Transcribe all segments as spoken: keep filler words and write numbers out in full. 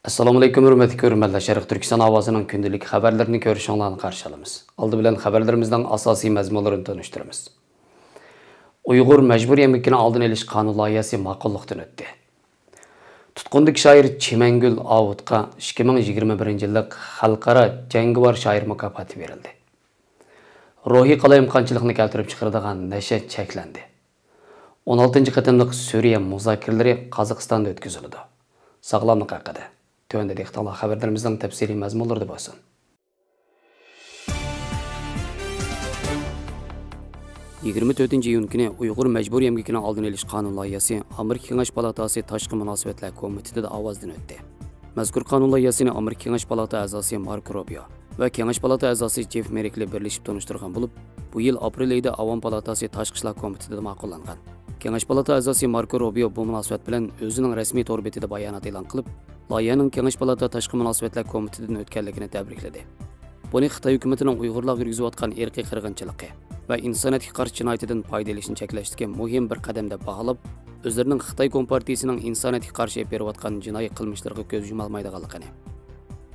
ئەسسالامۇئەلەيكۇم، ھۆرمەتلىك كۆرۈرمەنلەر. شەرقىي تۈركىستان ئاۋازىنىڭ كۈندىلىك خەۋەرلىرىنى كۆرۈشۈڭلارنى قارشى ئالىمىز. ئالدى بىلەن خەۋەرلىرىمىزنىڭ ئاساسىي مەزمۇنلىرىنى تونۇشتۇرىمىز. ئۇيغۇر مەجبۇرىي ئەمگىكىنىڭ ئالدىنى ئېلىش قانۇن لايىھەسى ماقۇللۇقتىن ئۆتتى. تۇتقۇندىكى شائىر چىمەنگۈل ئاۋۇتقا ئىككى مىڭ يىگىرمە بىرىنچى يىللىق خەلقئارا جەڭگىۋار شائىر مۇكاپاتى بېرىلدى. روھىي قالايمىقانچىلىقنى كەلتۈرۈپ چىقىرىدىغان نەشە چەكلەندى. ئون ئالتىنچى قېتىملىق سۈرىيە مۇزاكىرىلىرى قازاقىستاندا ئۆتكۈزۈلىدۇ. ساغلاملىق ھەققىدە. تۆۋەندە دىققىتىڭلار خەۋەرلىرىمىزنىڭ تەپسىلىي مەزمۇنلىرىدا بولسۇن. يىگىرمە تۆتىنچى ئىيۇن كۈنى ئۇيغۇر مەجبۇرىي ئەمگىكىنىڭ ئالدىنى ئېلىش قانۇن لايىھەسى ئامېرىكا كېڭەش پالاتاسى تاشقى مۇناسىۋەتلەر كومىتېتىدا ئاۋازدىن ئۆتتى. مەزكۇر قانۇن لايىھەسىنى ئامېرىكا كېڭەش پالاتا ئەزاسى ماركو روبىيو ۋە كېڭەش پالاتا ئەزاسى جېف مېركلى بىرلىشىپ تونۇشتۇرغان بولۇپ، بۇ يىل ئاپرېل ئېيىدا ئاۋام پالاتاسى تاشقى ئىشلار كومىتېتىدا ماقۇللانغان. كېڭەش پالاتا ئەزاسى ماركو روبىيو بۇ مۇناسىۋەت بىلەن ئۆزىنىڭ رەسمىي تور بېتىدە بايانات ئېلان قىلىپ، لايىھەنىڭ كېڭەش پالاتا تاشقى مۇناسىۋەتلەر كومىتېتىدىن ئۆتكەنلىكىنى تەبرىكلىدى. بۇنى خىتاي ھۆكۈمىتىنىڭ ئۇيغۇرلارغا يۈرگۈزۈۋاتقان ئىرقىي قىرغىنچىلىقى ۋە ئىنسانىيەتكە قارشى جىنايىتىدىن پايدا ئېلىشنى چەكلەشتىكى مۇھىم بىر قەدەم دەپ باھالاپ، ئۆزلىرىنىڭ خىتاي كومپارتىيىسىنىڭ ئىنسانىيەتكە قارشى ئېلىپ بېرىۋاتقان جىنايى قىلمىشلىرىغا كۆز يۇمالمايدىغانلىقىنى،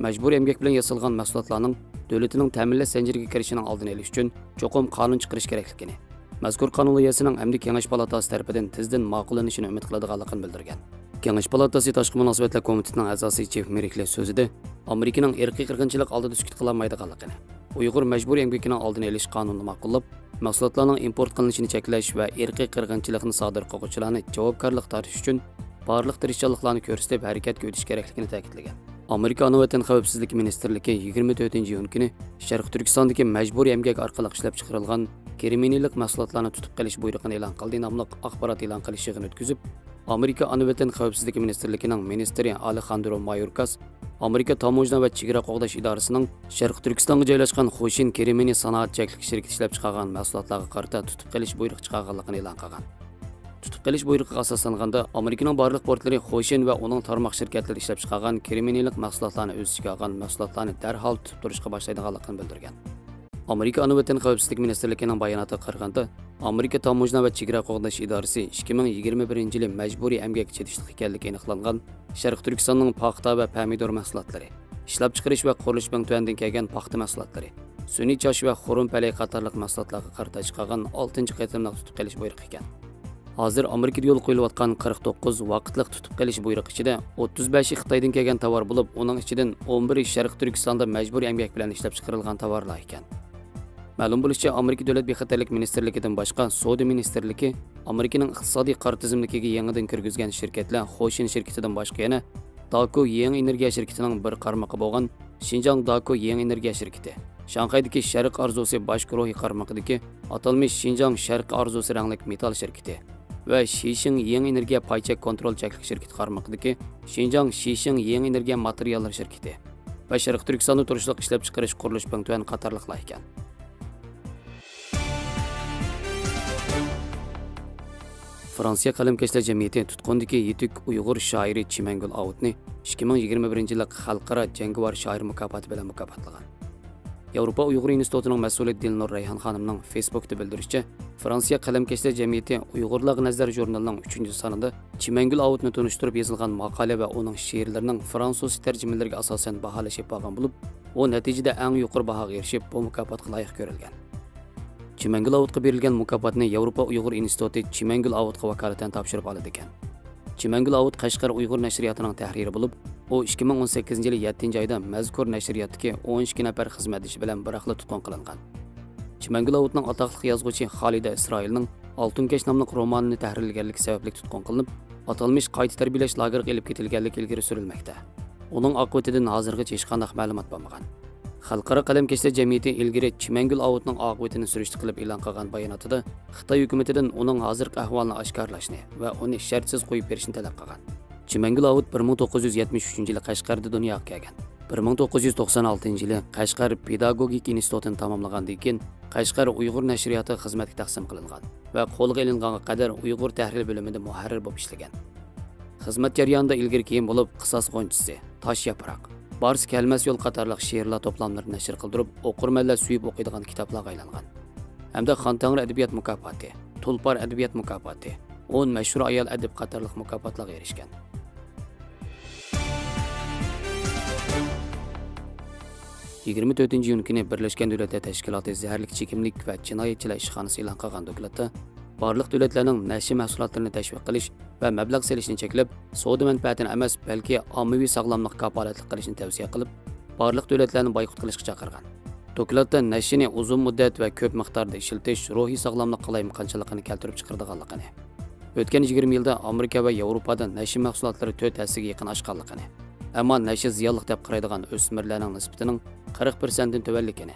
مەجبۇرىي ئەمگەك بىلەن ياسالغان مەھسۇلاتلارنىڭ دۆلىتىنىڭ تەمىنلەش زەنجىرىگە كىرىشىنىڭ ئالدىنى ئېلىش ئۈچۈن چوقۇم قانۇن چىقىرىش كېرەكلىكىنى، مەزكۇر قانۇن لايىھەسىنىڭ ئەمدى كېڭەش پالاتاسى تەرىپىدىن تېزدىن ماقۇللىنىشىنى ئۈمىد قىلىدىغانلىقىنى بىلدۈرگەن. كېڭەش پالاتاسى تاشقى مۇناسىۋەتلەر كومىتېتىنىڭ ئەزاسى جېف مېركلى سۆزىدە ئامېرىكىنىڭ ئىرقىي قىرغىنچىلىق ئالدىدا سۈكۈت قىلالمايدىغانلىقىنى، ئۇيغۇر مەجبۇرىي ئەمگىكىنىڭ ئالدىنى ئېلىش قانۇنىنى ماقۇللاپ، مەھسۇلاتلارنىڭ ئىمپورت قىلىنىشىنى چەكلەش ۋە ئىرقىي قىرغىنچىلىقنى سادىر قىلغۇچىلارنى جاۋابكارلىققا تارتىش ئۈچۈن بارلىق تىرىشچانلىقلارنى كۆرسىتىپ ھەرىكەتكە ئۆتۈش كېرەكلىكىنى تەكىتلىگەن. ئامېرىكا ئانا ۋەتەن خەۋپسىزلىك مىنىستىرلىكى يىگىرمە تۆتىنچى ئىيۇن كۈنى شەرقىي تۈركىستاندىكى مەجبۇرىي ئەمگەك ئارقىلىق ئىشلەپچىقىرىلغان كىرىمىنىلىق مەھسۇلاتلارنى تۇتۇپ قېلىش بۇيرۇقىنى ئېلان قىلدى ناملىق ئاخبارات ئېلان قىلىش يىغىنى ئۆتكۈزۈپ، ئامېرىكا ئانا ۋەتەن خەۋپسىزلىكى مىنىستىرلىكىنىڭ مىنىستىرى ئالېخاندرو مايوركاس ئامېرىكا تاموژنا ۋە چېگرا قوغداش ئىدارىسىنىڭ شەرقىي تۈركىستانغا جايلاشقان خوشىن كىرىمىنى سانائەت چەكلىك شىركىتى ئىشلەپچىقارغان مەھسۇلاتلارغا قارىتا تۇتۇپ قېلىش بۇيرۇقى چىقارغانلىقىنى ئېلان قىلغان. تۇتۇپ قېلىش بۇيرۇقىغا ئاساسلانغاندا، ئامېرىكىنىڭ بارلىق پورتلىرى خوشىن ۋە ئۇنىڭ تارماق شىركەتلىرى ئىشلەپچىقارغان كىرىمىنىلىق مەھسۇلاتلارنى ئۆز ئىچىگە ئالغان مەھسۇلاتلارنى دەرھال تۇتۇپ تۇرۇشقا باشلايدىغانلىقىنى بىلدۈرگەن. ئامېرىكا ئانا ۋەتەن خەۋپسىزلىك مىنىستىرلىكىنىڭ باياناتىغا قارىغاندا، ئامېرىكا تاموژنا ۋە چېگرا قوغداش ئىدارىسى ئىككى مىڭ يىگىرمە بىرىنچى يىلى مەجبۇرىي ئەمگەككە چېتىشلىق ئىكەنلىكى ئېنىقلانغان شەرقىي تۈركىستاننىڭ پاختا ۋە پەمىدۇر مەھسۇلاتلىرى، ئىشلەپچىقىرىش ۋە قۇرۇلۇش بىڭتۈەندىن كەلگەن پاختا مەھسۇلاتلىرى، سۈنئىي چاچ ۋە خۇرۇم پەلەي قاتارلىق مەھسۇلاتلارغا قارىتا چىقارغان ئالتىنچى قېتىملىق تۇتۇپ قېلىش بۇيرۇقى ئىكەن. ھازىر ئامېرىكىدا يولغا قويۇلۇۋاتقان قىرىق توققۇز ۋاقىتلىق تۇتۇپ قېلىش بۇيرۇقى ئىچىدە ئوتتۇز بەشى خىتايدىن كەلگەن تاۋار بولۇپ، ئۇنىڭ ئىچىدىن ئون بىرى شەرقىي تۈركىستاندا مەجبۇرىي ئەمگەك بىلەن ئىشلەپچىقىرىلغان تاۋارلار ئىكەن. مەلۇم بولۇشىچە، ئامېرىكا دۆلەت بىخەتەرلىك مىنىستىرلىكىدىن باشقا، سودا مىنىستىرلىكى ئامېرىكىنىڭ ئىقتىسادىي قارا تىزىملىكىگە يېڭىدىن كىرگۈزگەن شىركەتلەر خوشىن شىركىتىدىن باشقا يەنە داكو يېڭى ئېنېرگىيە شىركىتىنىڭ بىر قارمىقى بولغان شىنجاڭ داكو يېڭى ئېنېرگىيە شىركىتى، شاڭخەيدىكى شەرق ئارزۇسى باش گۇرۇھى قارمىقىدىكى ئاتالمىش شىنجاڭ شەرق ئارزۇسى رەڭلىك مېتال شىركىتى ۋە شىشىڭ يېڭى ئېنېرگىيە پاي چەك كونترول چەكلىك شىركىتى قارمىقىدىكى شىنجاڭ شىشىڭ يېڭى ئېنېرگىيە ماتېرىياللىرى شىركىتى ۋە شەرقىي تۈركىستاندا تۇرۇشلۇق ئىشلەپچىقىرىش قۇرۇلۇش بىڭتۈەن قاتارلىقلار ئىكەن. فرانسىيە قەلەمكەشلەر جەمئىيىتى تۇتقۇندىكى يېتۈك ئۇيغۇر شائىرى چىمەنگۈل ئاۋۇتنى ئىككى مىڭ يىگىرمە بىرىنچى يىللىق خەلقئارا جەڭگىۋار شائىر مۇكاپاتى بىلەن مۇكاپاتلىغان. ياۋروپا ئۇيغۇر ئىنستىتۇتىنىڭ مەسئۇلى دىلنۇر رەيھان خانىمنىڭ فېيسبۇكتا بىلدۈرۈشىچە، فرانسىيە قەلەمكەشلەر جەمئىيىتى ئۇيغۇرلارغا نەزەر ژۇرنىلىنىڭ ئۈچىنچى سانىدا چىمەنگۈل ئاۋۇتنى تونۇشتۇرۇپ يېزىلغان ماقالە ۋە ئۇنىڭ شېئىرلىرىنىڭ فرانسۇزچە تەرجىمىلىرىگە ئاساسەن باھالاش ئېلىپ بارغان بولۇپ، ئۇ نەتىجىدە ئەڭ يۇقىرى باھاغا ئېرىشىپ، بۇ مۇكاپاتقا لايىق كۆرۈلگەن. چىمەنگۈل ئاۋۇتقا بېرىلگەن مۇكاپاتنى ياۋروپا ئۇيغۇر ئىنستىتۇتى چىمەنگۈل ئاۋۇتقا ۋاكالىتەن تاپشۇرۇپ ئالىدىكەن. چىمەنگۈل ئاۋۇت قەشقەر ئۇيغۇر نەشرىياتىنىڭ تەھرىرى بولۇپ، ئۇ ئىككى مىڭ ئون سەككىزىنچى يىلى يەتتىنچى ئايدا مەزكۇر نەشرىياتتىكى ئون ئىككى نەپەر خىزمەتدىشى بىلەن بىراقلا تۇتقۇن قىلىنغان. چىمەنگۈل ئاۋۇتنىڭ ئاتاقلىق يازغۇچى خالىدە ئىسرائىلنىڭ ئالتۇن كەش ناملىق رومانىنى تەھرىرلىگەنلىكى سەۋەبلىك تۇتقۇن قىلىنىپ، ئاتالمىش قايتا تەربىيەلەش لاگېرىغا ئېلىپ كېتىلگەنلىكى ئىلگىرى سۈرۈلمەكتە. ئۇنىڭ ئاقىۋىتىدىن ھازىرغىچە ھېچقانداق مەلۇمات بولمىغان. خەلقئارا قەلەمكەشلەر جەمئىيىتى ئىلگىرى چىمەنگۈل ئاۋۇتنىڭ ئاقىۋىتىنى سۈرۈشتە قىلىپ ئېلان قىلغان باياناتىدا خىتاي ھۆكۈمىتىدىن ئۇنىڭ ھازىرقى ئەھۋالىنى ئاشكارىلاشنى ۋە ئۇنى شەرتسىز قويۇپ بېرىشنى تەلەپ قىلغان. چىمەنگۈل ئاۋۇت بىر مىڭ توققۇز يۈز يەتمىش ئۈچىنچى يىلى قەشقەردە دۇنياغا كەلگەن. بىر مىڭ توققۇز يۈز توقسان ئالتىنچى يىلى قەشقەر پېداگوگىكا ئىنستىتۇتىنى تاماملىغاندىن كېيىن، قەشقەر ئۇيغۇر نەشرىياتىغا خىزمەتكە تەقسىم قىلىنغان ۋە قولغا ئېلىنغانغا قەدەر ئۇيغۇر تەھرىر بۆلۈمىدە مۇھەررىر بولۇپ ئىشلىگەن. خىزمەت جەريانىدا ئىلگىرى كېيىن بولۇپ، قىساس غۇنچىسى، تاش ياپراق، بارسا كەلمەس يول قاتارلىق شېئىرلار توپلاملىرىنى نەشر قىلدۇرۇپ، ئوقۇرمەنلەر سۆيۈپ ئوقۇيدىغان كىتابلارغا ئايلانغان. ھەمدە خان تەڭرى ئەدەبىيات مۇكاپاتى، تۇلپار ئەدەبىيات مۇكاپاتى، ئون مەشھۇر ئايال ئەدىب قاتارلىق مۇكاپاتلارغا ئېرىشكەن. يىگىرمە تۆتىنچى ئىيۇن كۈنى بىرلەشكەن دۆلەتلەر تەشكىلاتى زەھەرلىك چېكىملىك ۋە جىنايەتچىلەر ئىشخانىسى ئېلان قىلغان دوكلاتتا بارلىق دۆلەتلەرنىڭ نەشە مەھسۇلاتلىرىنى تەشۋىق قىلىش ۋە مەبلەغ سېلىشنى چەكلەپ، سودا مەنپەئەتىنى ئەمەس، بەلكى ئاممىۋى ساغلاملىققا كاپالەتلىك قىلىشنى تەۋسىيە قىلىپ، بارلىق دۆلەتلەرنى بايقۇت قىلىشقا چاقىرغان. دوكلاتتا نەشىنى ئۇزۇن مۇددەت ۋە كۆپ مىقداردا ئىشلىتىش روھىي ساغلاملىققا قالايمىقانچىلىقىنى كەلتۈرۈپ چىقىرىدىغانلىقىنى، ئۆتكەن يىگىرمە يىلدا ئامېرىكا ۋە ياۋروپادا نەشە مەھسۇلاتلىرى تۆت ھەسسىگە يېقىن ئاشقانلىقىنى، ئەمما نەشە زىيانلىق دەپ قارايدىغان ئۆسمۈرلەرنىڭ نىسبىتىنىڭ قىرىق پىرسەنتتىن تۆۋەنلىكىنى،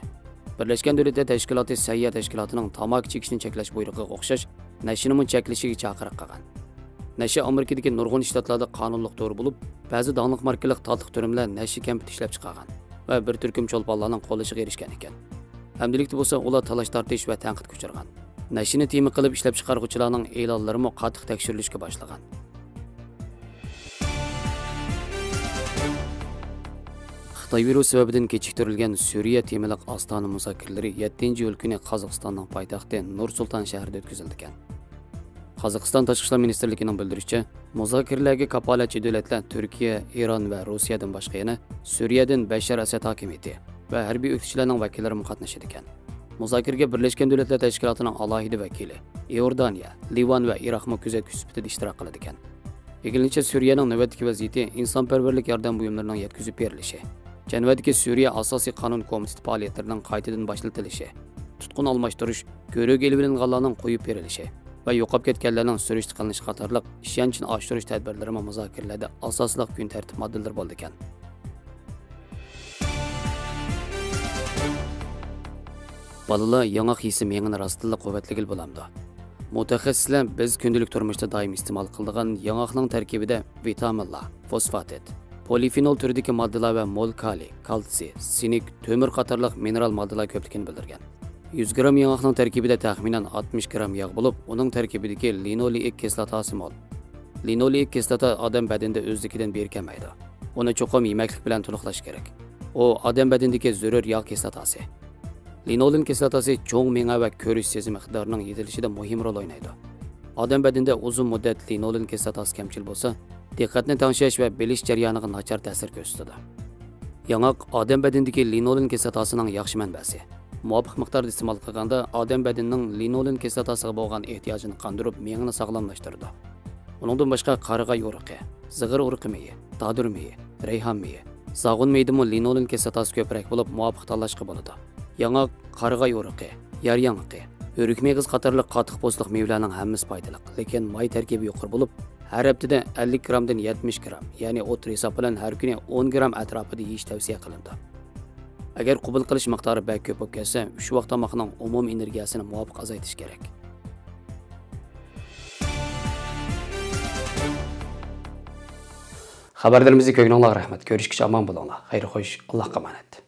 بىرلەشكەن دۆلەتلەر تەشكىلاتى سەھىيە تەشكىلاتىنىڭ تاماكا چېكىشنى چەكلەش بۇيرۇقىغا ئوخشاش نەشىنىمۇ چەكلىشىگە چاقىرىق قىلغان. نەشە ئامېرىكىدىكى نۇرغۇن شتاتلاردا قانۇنلۇق تۈر بولۇپ، بەزى داڭلىق ماركىلىق تاتلىق تۈرۈملەر نەشە كەمپۈتى ئىشلەپ چىقارغان ۋە بىر تۈركۈم چولپانلارنىڭ قوللىشىغا ئېرىشكەن ئىكەن. ئەمدىلىكتە بولسا ئۇلار تالاش-تارتىش ۋە تەنقىدكە ئۇچرىغان. نەشىنى تېما قىلىپ ئىشلەپچىقارغۇچىلارنىڭ ئېلانلىرىمۇ قاتتىق تەكشۈرۈلۈشكە باشلىغان. خىتاي ۋىرۇسى سەۋەبىدىن كېچىكتۈرۈلگەن سۈرىيە تېمىلىق ئاستانە مۇزاكىرىلىرى يەتتىنچى ئىيۇل كۈنى قازاقىستاننىڭ پايتەختى نۇر سۇلتان شەھىرىدە ئۆتكۈزۈلىدىكەن. قازاقىستان تاشقى ئىشلار مىنىستىرلىكىنىڭ بىلدۈرۈشىچە، مۇزاكىرىلەرگە كاپالەتچى دۆلەتلەر تۈركىيە، ئىران ۋە روسىيەدىن باشقا يەنە سۈرىيەدىن بەششار ئەسەد ھاكىمىيىتى ۋە ھەربىي ئۆكتىچىلەرنىڭ ۋەكىللىرىمۇ قاتنىشىدىكەن. مۇزاكىرىگە بىرلەشكەن دۆلەتلەر تەشكىلاتىنىڭ ئالاھىدە ۋەكىلى، ئىئوردانىيە، لىۋان ۋە ئىراقمۇ كۆزەتكۈچى سۈپىتىدە ئىشتىراك قىلىدىكەن. ئىگىلىنىشىچە، سۈرىيەنىڭ نۆۋەتتىكى ۋەزىيىتى ئىنسانپەرۋەرلىك ياردەم بۇيۇملىرىنىڭ يەتكۈزۈپ بېرىلىشى، جەنۋەدىكى سۈرىيە ئاساسىي قانۇن كومىتېتى پائالىيەتلىرىنىڭ قايتىدىن باشلىتىلىشى، تۇتقۇن ئالماشتۇرۇش، گۆرۈگە ئېلىۋېلىنغانلارنىڭ قويۇپ بېرىلىشى ۋە يوقاپ كەتكەنلەرنىڭ سۈرۈشتە قىلىنىشى قاتارلىق ئىشەنچنى ئاشۇرۇش تەدبىرلىرىمۇ مۇزاكىرىلەردە ئاساسلىق كۈن تەرتىپ ماددىلىرى بولىدىكەن. بالىلار، ياڭاق يېسە مېڭىنى راستتىنلا قۇۋۋەتلىگىلى بولامدۇ؟ مۇتەخەسسىسلەر بىز كۈندىلىك تۇرمۇشتا دائىم ئىستېمال قىلىدىغان ياڭاقنىڭ تەركىبىدە ۋىتامىنلار، فوسفاتىد، پولىفېنول تۈرىدىكى ماددىلار ۋە مول كالىي، كالتسىي، سىنك، تۆمۈر قاتارلىق مىنېرال ماددىلار كۆپلۈكىنى بىلدۈرگەن. يۈز گرام ياڭاقنىڭ تەركىبىدە تەخمىنەن ئاتمىش گرام ياغ بولۇپ، ئۇنىڭ تەركىبىدىكى لىنولېئىك كىسلاتاسى مول. لىنولېئىك كىسلاتا ئادەم بەدىنىدە ئۆزلۈكىدىن بېرى كەلمەيدۇ. ئۇنى چوقۇم يېمەكلىك بىلەن تولۇقلاش كېرەك. ئۇ ئادەم بەدىنىدىكى زۆرۈر ياغ كىسلاتاسى. لىنولېن كىسلاتاسى چوڭ مېڭە ۋە كۆرۈش سېزىم ئىقتىدارىنىڭ يېتىلىشىدە مۇھىم رول ئوينايدۇ. ئادەم بەدىنىدە ئۇزۇن مۇددەت لىنولېن كىسلاتاسى كەمچىل بولسا، دىققەتنى تەڭشەش ۋە بىلىش جەريانىغا ناچار تەسىر كۆرسىتىدۇ. ياڭاق ئادەم بەدىنىدىكى لىنولېن كىسلاتاسىنىڭ ياخشى مەنبەسى. مۇۋاپىق مىقداردا ئىستېمال قىلغاندا، ئادەم بەدىنىنىڭ لىنولېن كىسلاتاسىغا بولغان ئېھتىياجىنى قاندۇرۇپ، مېڭىنى ساغلاملاشتۇرىدۇ. ئۇنىڭدىن باشقا، قارىغاي ئۇرۇقى، زىغىر ئۇرۇقى مېيى، دادۇر مېيى، رەيھان مېيى، زاغۇن مېيىدىمۇ لىنولېن كىسلاتاسى كۆپرەك بولۇپ، مۇۋاپىق تاللاشقا بولىدۇ. ياڭاق، قارىغاي ئۇرۇقى، يار ياڭىقى، ئۆرۈك مېغىز قاتارلىق قاتتىق پوستلۇق مېۋىلەرنىڭ ھەممىسى پايدىلىق، لېكىن ماي تەركىبى يۇقىرى بولۇپ، ھەر ھەپتىدە ئەللىك گرامدىن يەتمىش گرام، يەنى ئوتتۇرا ھېساب بىلەن ھەر كۈنى ئون گرام ئەتراپىدا يېيىش تەۋسىيە قىلىنىدۇ. ئەگەر قوبۇل قىلىش مىقدارى بەك كۆپ بولۇپ كەتسە، ئۈچ ۋاق تامىقنىڭ ئومۇمىي ئېنېرگىيەسىنى مۇۋاپىق ئازايتىش كېرەك. خەۋەرلىرىمىزنى كۆرگىنىڭلارغا رەھمەت. كۆرۈشكىچە ئامان بولۇڭلار. خەير خوش، ئاللاھقا ئامانەت.